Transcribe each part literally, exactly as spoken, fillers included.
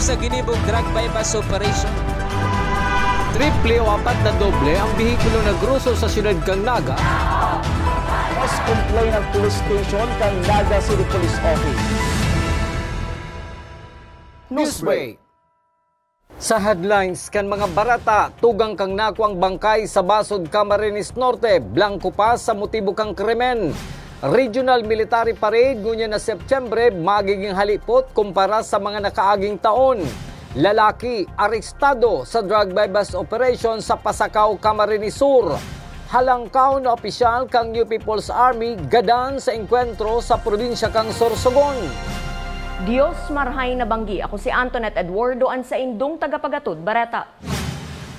Sa ginibong drug buy-bust operation. Triple o apat na doble ang behikulo na groso sa siyudad kan Naga. Mas complain ang police station kan Naga City Police Office. Newsbreak. Sa headlines kan mga bareta, tugang kan nakuang bangkay sa Basod, Camarines Norte, blangko pa sa motibo kan krimen. Regional Military Parade ngunyan na Setyembre magiging halipot kumpara sa mga nakaaging taon. Lalaki arestado sa drug buy-bust operation sa Pasacao, Camarines Sur. Halangkaw na opisyal kan New People's Army gadan sa engkwentro sa probinsya kan Sorsogon. Dios marhay na banggi. Ako si Antoinette Eduardo, an saindong tagapagatod bareta.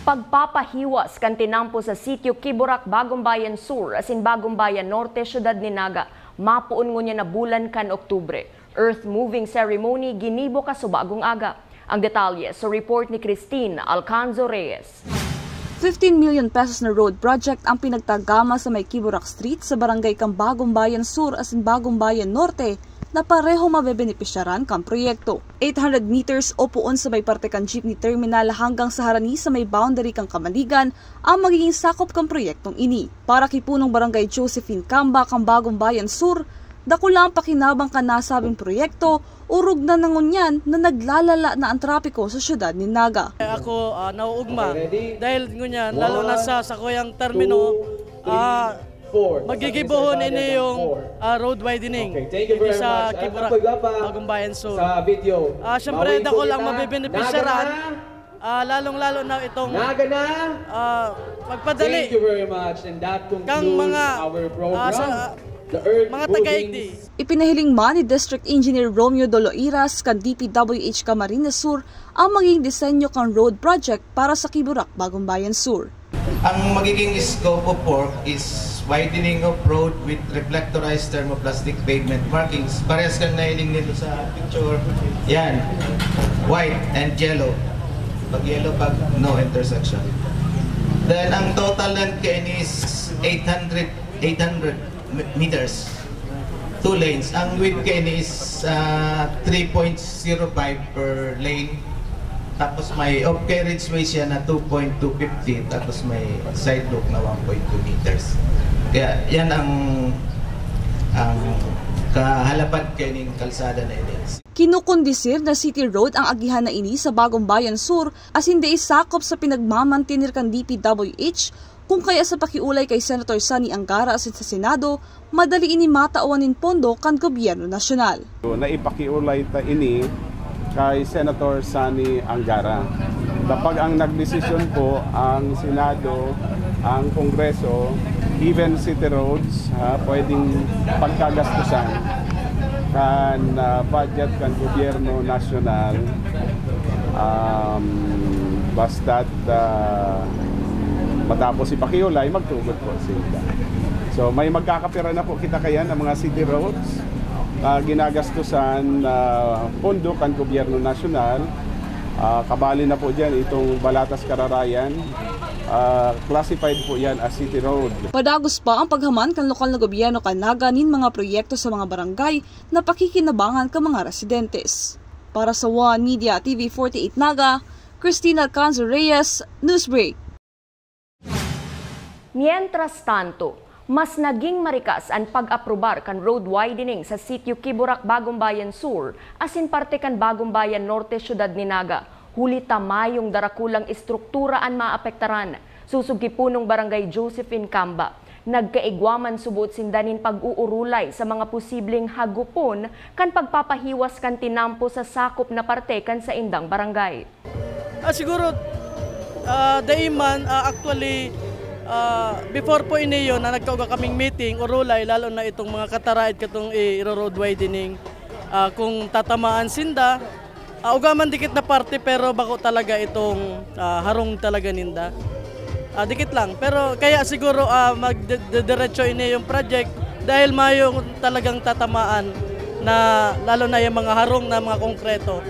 Pagpapahiwas kan tinampo sa sitio Kiburak, Bagumbayan Sur asin Bagumbayan Norte, siyudad nin Naga, mapoon ngunyan na bulan kan Oktubre. Earth moving ceremony ginibo kasubagong aga. Ang detalye sa report ni Christine Alcanzo Reyes. Fifteen million pesos na road project ang pinagtagama sa may Kiburak Street sa barangay kan Bagumbayan Sur asin Bagumbayan Norte na pareho mabebenepisyaran kan proyekto. Eight hundred meters o poon sa may parte kan jeepney terminal hanggang sa harani sa may boundary kan Kamaligan ang magiging sakop kan proyektong ini. Para ki punong barangay Josephine Camba kan Bagumbayan Sur, dakula ang pakinabang kan nasabing proyekto, orog na na ngunyan na naglalala na ang trapiko sa siyudad nin Naga. Ako, ah, nauugma. Dahil ngunyan, lalo na sa sakuyang termino, ah, magigibohon ini yung, ah, road widening dito sa Kiburak, Bagumbayan Sur. Ah, syempre, dakul ang mabebenepisyaran. Ah, lalong-lalo na itong, ah, magpadali kang mga, ah, sa, ah, mga taga-igdi. Ipinahiling man ni District Engineer Romeo Doloiras kan D P W H Camarines Sur ang magiging disenyo kan road project para sa Kiburak, Bagumbayan Sur. Ang magiging scope of work is widening of road with reflectorized thermoplastic pavement markings. Parehas kang nahiling nito sa picture. Yan. White and yellow. Pag yellow, pag no intersection. Then, ang total length kaini is eight hundred, eight hundred m-, meters. Two lanes. Ang width kaini is, ah, three point zero five per lane. Tapos may off-carriageway siya na two point two fifty, tapos may sidewalk na one point two meters. Kaya yan ang, ang kahalapad kaining kalsada na ini. Kinukondisir na city road ang agihan na ini sa Bagumbayan Sur, asin dai sakop sa pinagmamantener kan D P W H, kung kaya sa pakiolay kay Senator Sonny Angara asin sa Senado, madali ini matawan nin pondo kan gobyerno nasyonal. Naipakiolay ta ini kay Senator Sonny Angara. Kapag ang nagdesisyon po ang Senado, ang Kongreso, even city roads, ha, pwedeng pagkagastusan kan, ah, budget kan gobyerno nasyonal, um, basta't, ah, matapos ipakiolay, magtugot po sila. So, may magkakapira na po kita kayan ang mga city roads, ah, ginagastusan, ah, pondo kan gobyerno nasyonal. Ah, kabali na po diyan itong Balatas Kararayan. Ah, classified po yan as city road. Padagos pa ang paghaman kan lokal na gobyerno kan Naga nin mga proyekto sa mga barangay na pakikinabangan kan mga residentes. Para sa One Media T V forty-eight Naga, Christina Alcanzo Reyes, Newsbreak. Mientras tanto, mas naging marikas an pag-aprobar kan road widening sa sitio Kiburak, Bagumbayan Sur, asin parte kan Bagumbayan Norte, siyudad ni Naga, huli ta mayong darakulang estruktura an maapektaran. Susog ki punong barangay Josephine Camba, nagkaigwa man subot sinda nin pag-uurulay sa mga posibleng hagupon kan pagpapahiwas kan tinampo sa sakop na parte kan saindang barangay. Ah, siguro, ah, dai man, ah, actually, ah, before po ini yon na nagkaugwa kaming meeting, urulay, lalo na itong mga kataraid katong i-, iro-road widening, ah, kung tatamaan sinda, ah, ugwa man dikit na parte, pero bako talaga itong, ah, harong talaga ninda. Ah, dikit lang. Pero kaya siguro, ah, magdidiretso ini yung project dahil mayo talagang tatamaan na, lalo na yung mga harong na mga konkreto.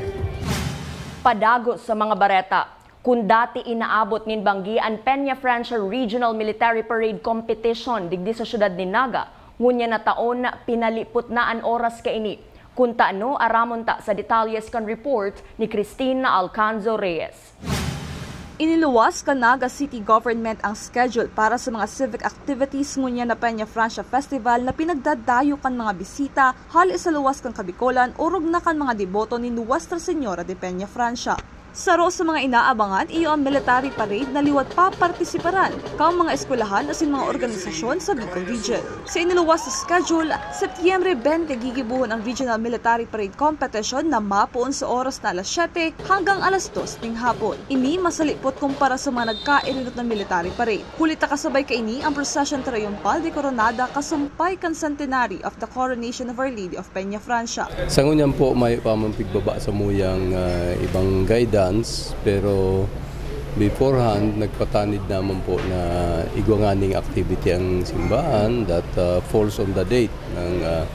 Padagos sa mga bareta, kun dati inaabot nin banggi an Peñafrancia Regional Military Parade Competition digdi sa siyudad nin Naga, ngunyan na taon, pinalipot na an oras kaini. Kun taano, aramon ta sa detalyes kan report ni Christina Alcanzo Reyes. Iniluwas kan Naga City Government ang schedule para sa mga civic activities ngunyan na Peña Francia Festival na pinagdadayo kan mga bisita hale sa luwas kan Kabicolan, orog na kan mga deboto ni Nuestra Señora de Peña Francia. Saro sa mga inaabangan iyo ang military parade na liwat papartisiparan kan mga eskwelahan asin mga organisasyon sa Bicol Region. Sa iniluwas na schedule, Setyembre twenty gigibohon ang Regional Military Parade Competition na mapoon sa oras na alas siyete hanggang alas dos ning hapon. Ini masalipot kumpara sa mga nagkairinot na military parade. Huli ta kasabay kaini ang Procession Triumphal de Coronada kasumpay kan Centenary of the Coronation of Our Lady of Peña Francia. Sa ngunyan po, mayo pa man pigbaba sa muyang, ah, ibang guidance, pero beforehand, nagpatanid naman po na igwa nganing activity ang simbahan that, ah, falls on the date ng, ah,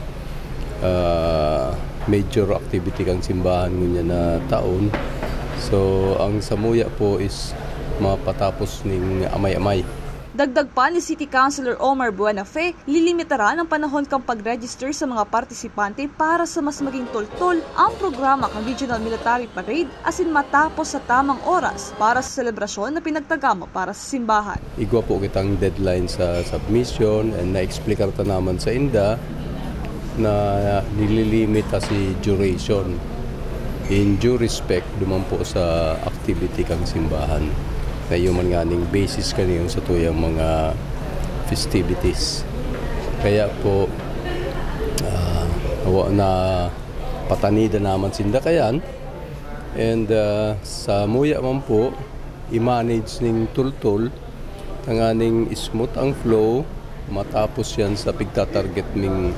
ah, major activity kang simbahan ngunyan na taon. So, ang samuya po is mapatapos ning amay-amay. Dagdag pa ni City Councilor Omar Buenafe, lilimitaran ang panahon kan pag-register sa mga partisipante para sa mas maging tultol ang programa kan Regional Military Parade asin matapos sa tamang oras para sa selebrasyon na pinagtagama para sa simbahan. Igwa po kitang deadline sa submission and na-explicar ta naman sa inda na nililimit ta si duration in due respect duman po sa activity kan simbahan na iyo man nganing basis kaniyo sa tuyang mga festivities. Kaya po, ah, wa-, napatanidan naman sinda kayan. And, ah, samuya man po, i-manage ning tultol, tanganing smooth ang flow, matapos yan sa pigta-target ming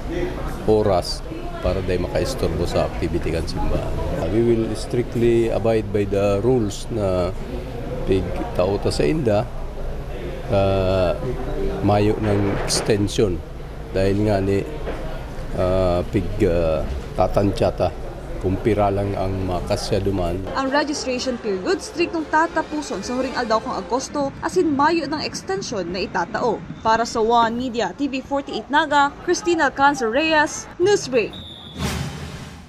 oras para dai makaistorbo sa activity kan simbahan. We will strictly abide by the rules na pigtao ta sa inda, ah, mayo ng extension. Dahil nga ni, ah, pig, ah, tatansya ta kung pira lang ang makasya duman. Ang registration period, striktong tatapuson sa huring aldaw kan Agosto, asin mayo nang extension na itatao. Para sa One Media T V forty-eight Naga, Christina Alcanzar Reyes, Newsbreak.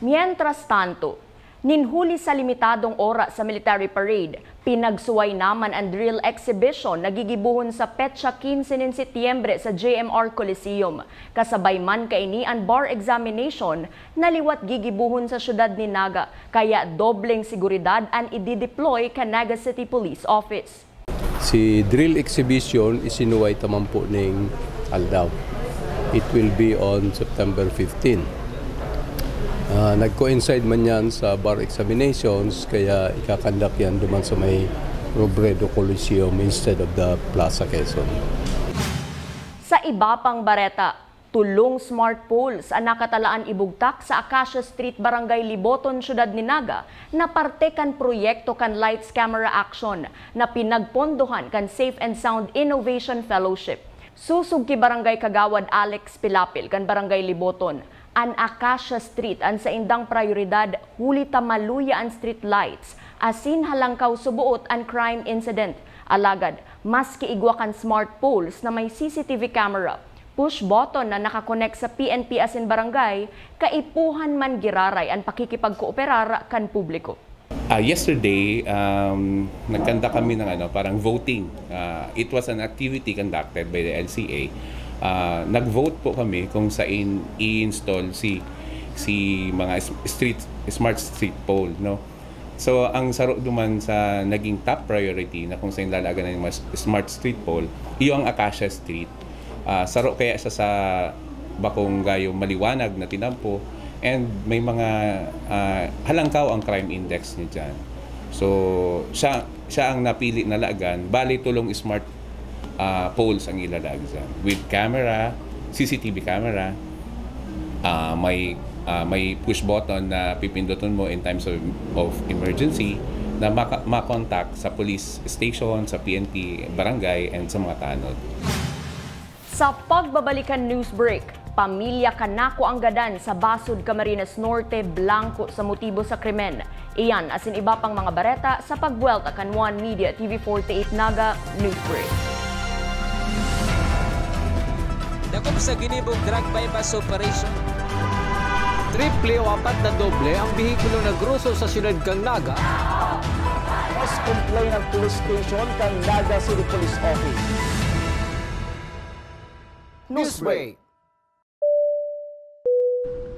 Mientras tanto, nin huli sa limitadong oras sa military parade, pinagsuway naman an drill exhibition na gigibohon sa petsa quince nin Setyembre sa J M R Coliseum. Kasabay man kaini an bar examination na liwat gigibohon sa siyudad nin Naga, kaya dobleng seguridad an idideploy kan Naga City Police Office. Si drill exhibition isinuway ta man po ning aldaw. It will be on September fifteen. Ah, nag-coincide man yan sa bar examinations, kaya ikakandak yan duman sa may Robredo Coliseum instead of the Plaza Quezon. Sa iba pang bareta, tolong smart poles an nakatalaan ibugtak sa Acacia Street, Barangay Liboton, Siyudad ni Naga, na parte kan proyekto kan Lights Camera Action na pinagpondohan kan Safe and Sound Innovation Fellowship. Sosog ki Barangay Kagawad Alex Pilapil kan Barangay Liboton, an Acacia Street an saindang prayoridad huli ta maluya an street lights asin halangkaw suboot an crime incident. Alagad, maski igwa kan smart poles na may C C T V camera, push button na nakakonek sa P N P asin barangay, kaipuhan man giraray an pakikipagkooperar kan publiko. Ah, yesterday, um, nagkanda kami ng ano, parang voting. Ah, it was an activity conducted by the L C A. Ah, nag-vote po kami kung saan i-install si, si mga s-, street, smart street pole, no? So, ang saro duman sa naging top priority na kung saan lalagan ng mga s-, smart street pole, iyo ang Acacia Street. Ah, saro kaya siya sa bakong gayo maliwanag na tinampo, and may mga, ah, halangkaw ang crime index niya dyan. So, siya, siya ang napili na laagan, bali tolong smart, ah, poles ang ilalaag dyan. With camera, C C T V camera, ah, may, ah, may push button na pipindutin mo in times of, of emergency na maka-, makontak sa police station, sa P N P, barangay, and sa mga tanod. Sa pagbabalik kan news break, pamilya kanako ang gadan sa Basud, Camarines Norte, blangko sa motibo sa krimen. Iyan asin iba pang mga bareta sa pagbuwelta kan One Media T V forty-eight Naga News Break. Dakop sa ginibong drug buy-bust operation. Triple o apat na doble ang behikulo na groso sa siyudad kan Naga. Mas complain ang police station kan Naga City Police Office. Newsbreak.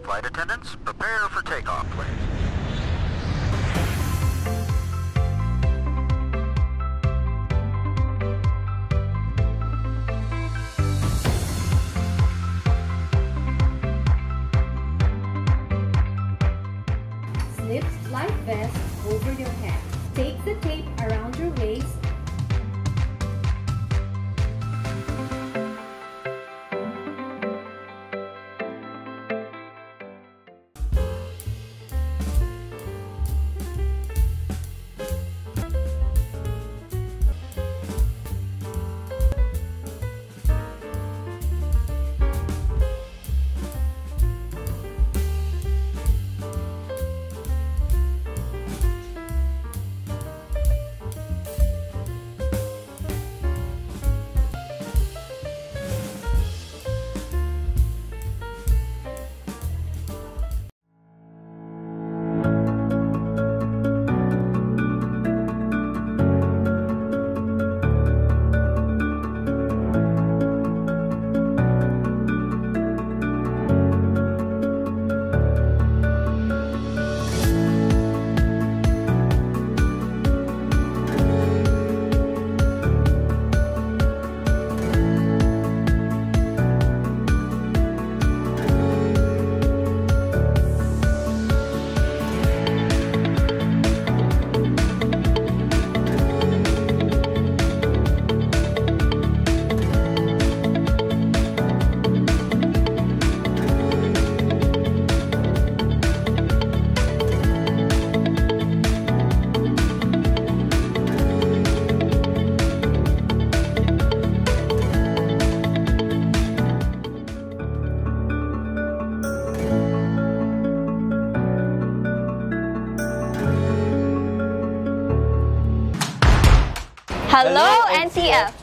Flight attendants, prepare for takeoff, please. Slip life vest over your head. Take the tape around your waist. Hello, N C F!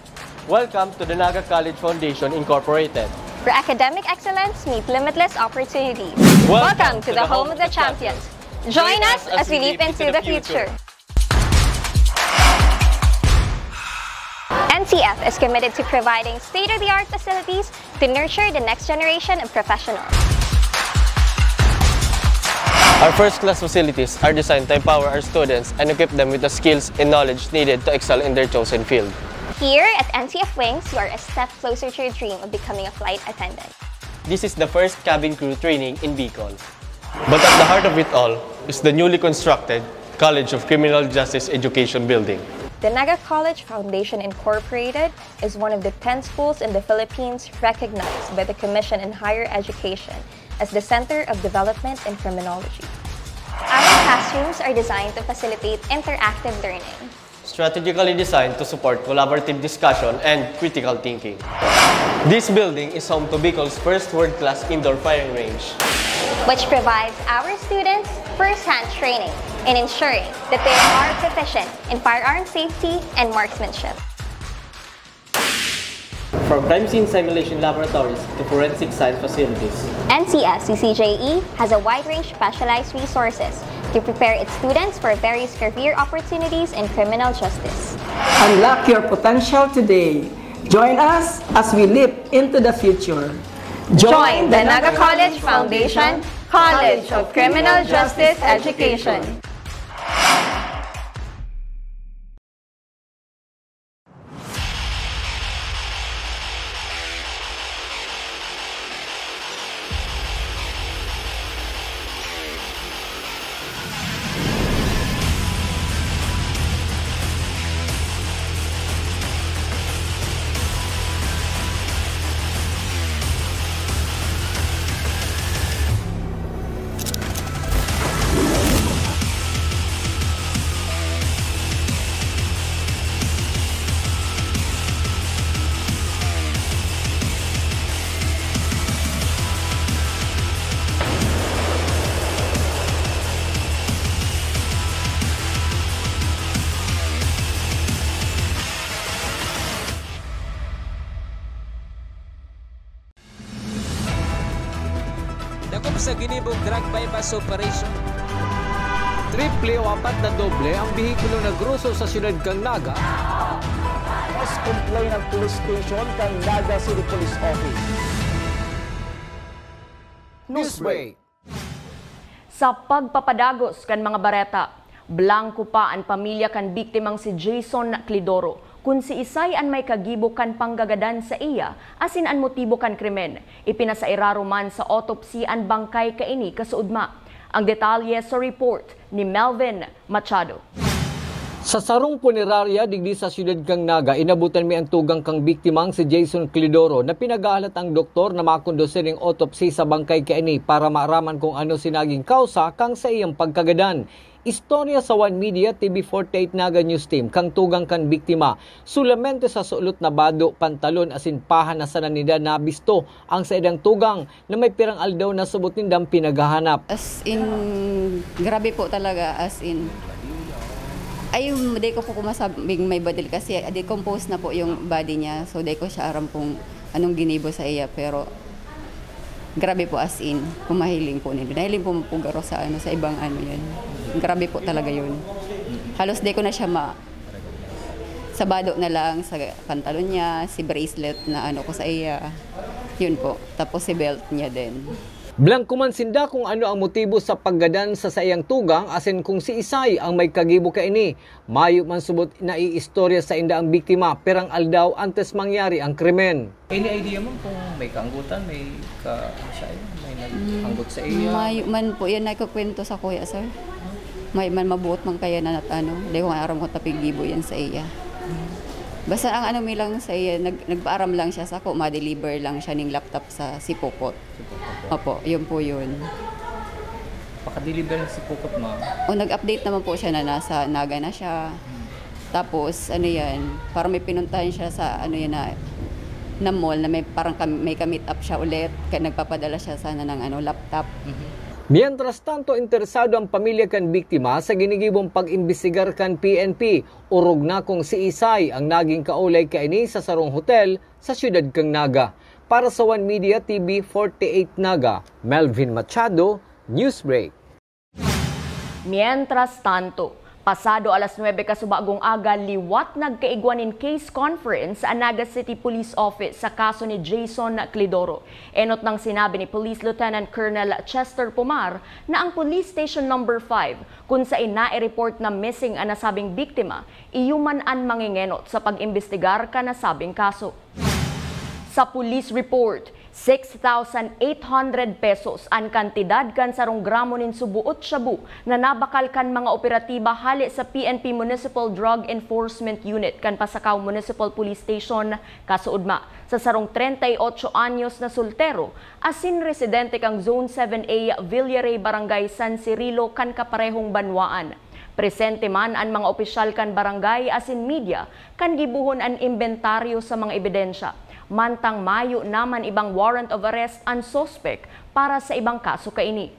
Welcome to the Naga College Foundation Incorporated, where academic excellence meets limitless opportunities. Welcome to the home of the champions. Join us as we leap into the future. N C F is committed to providing state-of-the-art facilities to nurture the next generation of professionals. Our first-class facilities are designed to empower our students and equip them with the skills and knowledge needed to excel in their chosen field. Here at N C F Wings, you are a step closer to your dream of becoming a flight attendant. This is the first cabin crew training in Bicol. But at the heart of it all is the newly constructed College of Criminal Justice Education Building. The Naga College Foundation Incorporated is one of the ten schools in the Philippines recognized by the Commission on Higher Education as the Center of Development in Criminology. Our classrooms are designed to facilitate interactive learning, strategically designed to support collaborative discussion and critical thinking. This building is home to Bicol's first world-class indoor firing range, which provides our students first-hand training in ensuring that they are proficient in firearm safety and marksmanship. From crime scene simulation laboratories to forensic science facilities, N C F C C J E has a wide range of specialized resources to prepare its students for various career opportunities in criminal justice. Unlock your potential today. Join us as we leap into the future. Join the Naga College Foundation College of Criminal Justice Education. Ginibong drug buy-bust operation. Triple o apat na doble ang behikulo na groso sa siyudad kan Naga. Mas complain ang police station kan Naga City Police Office. Newsbreak. Sa pagpapadagos kan mga bareta, blangko pa an pamilya kan biktimang si Jason Clidoro kun siisay an may kagibo kan panggagadan sa iya asin an motibo kan krimen. Ipinasairaro man sa autopsy an bangkay kaini kasuodma. Ang detalye sa report ni Melvin Machado. Sa sarong punerarya digdi sa siyudad kan Naga, inabotan mi an tugang kan biktimang si Jason Clidoro na pinaghahalat ang doktor na makondusir nin autopsy sa bangkay kaini para maaraman kung ano si naging kausa kan saiyang pagkagadan. Istorya sa One Media T V forty-eight Naga News Team kan tugang kan biktima. Solamente sa sulot na bado, pantalon asin paha na sana ninda nabisto ang saindang tugang na may pirang aldaw na subot nindang pinaghahanap. As in, grabe po talaga, as in. Ay, di ko po masabing may badil kasi decompose na po yung body niya. So, di ko siya aram kung anong ginibo sa iya. Pero, grabe po, as in, kung mahiling po nila. Nahiling po po garo sa, ano, sa ibang ano yan. Grabe po talaga yun. Halos di ko na siya ma... Sa bado na lang, sa pantalon niya, si bracelet na ano ko sa iya. Yun po. Tapos si belt niya din. Blangko man sinda kung ano ang motibo sa paggadan sa saiyang tugang asin kung siisay ang may kagibo kaini. Mayo man subot naiistorya sainda ang biktima pirang aldaw antes mangyari ang krimen. Any idea mo kung may kaanggutan, may ka, ano siya, may nag-anggot sa iya? Mayo man po yan nakukwento sa kuya, sir. May man mabuot man kaya na at ano, di ko nga aram kung tapigibo yan sa iya. Basta ang ano mi lang sa iya, nag, nagpaaram lang siya sa ako, ma-deliver lang siya ning laptop sa Sipokot. Opo, yun po yun. Pakadeliver si Pukot, ma'am. O nag-update naman po siya na nasa Naga na siya. Tapos, ano yan, parang may pinuntahan siya sa, ano yan, na, na mall na may parang kam- may ka-meet up siya ulit. Kaya nagpapadala siya sana ng ano, laptop. Mientras tanto, interesado ang pamilya kan biktima sa ginigibong pag-imbestigar kan P N P. Orog na kung siisay ang naging kaulay kaini sa sarong hotel sa siyudad kan Naga. Para sa One Media T V forty-eight Naga, Melvin Machado, Newsbreak. Mientras tanto, pasado alas nuebe kasubagong aga, liwat nagkaigwa nin case conference an Naga City Police Office sa kaso ni Jason Clidoro. Enot nang sinabi ni Police Lieutenant Colonel Chester Pomar na ang Police Station Number five, kun sain nai-report na missing an nasabing biktima, iyo man an mangengenot sa pag-imbestigar kan nasabing kaso. Sa police report, six thousand eight hundred pesos an kantidad kan sarong gramo nin subuot shabu na nabakal kan mga operatiba hale sa P N P Municipal Drug Enforcement Unit kan Pasacao Municipal Police Station kasuodma sa sarong treinta y ocho anyos na soltero asin residente kan Zone seven A Villaray, Barangay San Cirilo kan kaparehong banwaan. Presente man an mga opisyal kan barangay asin media kan gibohon an imbentaryo sa mga ebidensya, mantang mayo naman ibang warrant of arrest an suspek para sa ibang kaso kaini.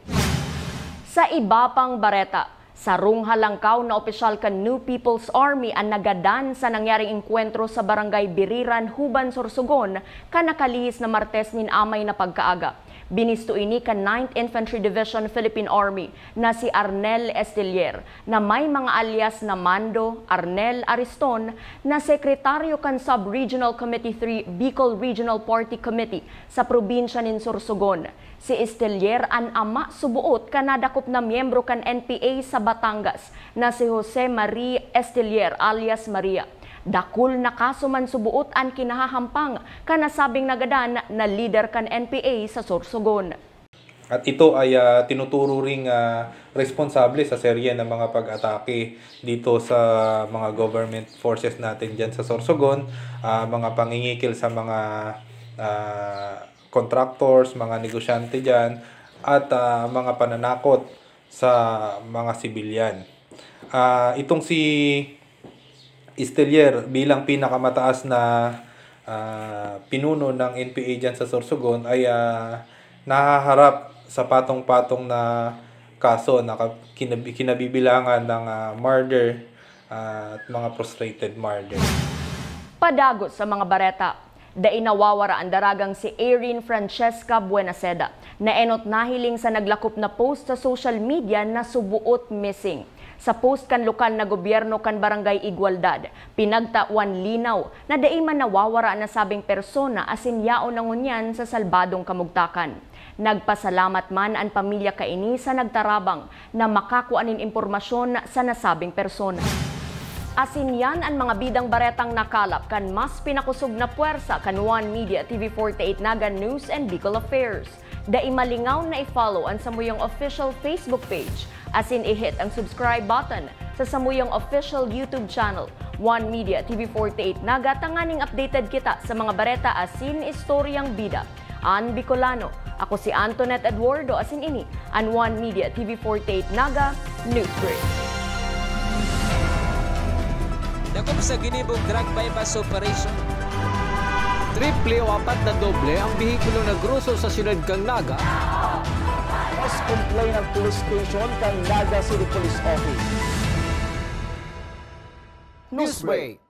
Sa iba pang bareta, sarong halangkaw na opisyal kan New People's Army an nagadan sa nangyaring engkwentro sa Barangay Biriran, Huban, Sorsogon, kan nakalihis na Martes nin amay na pagkaaga. Binisto ini kan Ninth Infantry Division Philippine Army na si Arnel Estellier, na may mga alias na Mando, Arnel, Ariston, na sekretaryo kan Sub-Regional Committee three Bicol Regional Party Committee sa probinsya nin Sorsogon. Si Estellier an ama suboot kan nadakop na miyembro kan N P A sa Batangas na si Jose Marie Estellier alias Maria. Dakul na kaso man suboot an kinahahampang kan nasabing nagadan na lider kan N P A sa Sorsogon. At ito ay, ah, tinuturo ring, ah, responsable sa serye ng mga pag-atake dito sa mga government forces natin diyan sa Sorsogon, ah, mga pangingikil sa mga, ah, contractors, mga negosyante diyan, at, ah, mga pananakot sa mga sibilyan. Ah, itong si Estellier bilang pinakamataas na, ah, pinuno ng N P A diyan sa Sorsogon ay, ah, nahaharap sa patong-patong na kaso na ka- kinab- kinabibilangan ng, ah, murder, ah, at mga frustrated murder. Padagos sa mga bareta. Dai nawawara an daragang si Erin Francesca Buenaceda, na enot nahiling sa naglakop na post sa social media na subuot missing. Sa post kan lokal na gobyerno kan Barangay Igualdad, pinagtawan linaw na dai man nawawara an nasabing persona asin yaon na ngunyan sa salbadong kamugtakan. Nagpasalamat man an pamilya kaini sa nagtarabang na makakua nin impormasyon sa nasabing persona. Asin yan an mga bidang baretang nakalap kan mas pinakosog na pwersa kan One Media T V forty-eight Naga News and Bicol Affairs. Dai malingaw na i-follow an samuyang official Facebook page, asin i-hit ang subscribe button sa samuyang official YouTube channel, One Media T V forty-eight Naga, tanganing updated kita sa mga bareta asin istoryang bida. An Bicolano, ako si Antoinette Eduardo, asin ini an One Media T V forty-eight Naga News Brief. Dakop sa ginibong drug buy-bust operation. Triple o apat na doble ang behikulo na groso sa siyudad kan Naga. Mas complain ang police station kan Naga City Police Office. Newsbreak.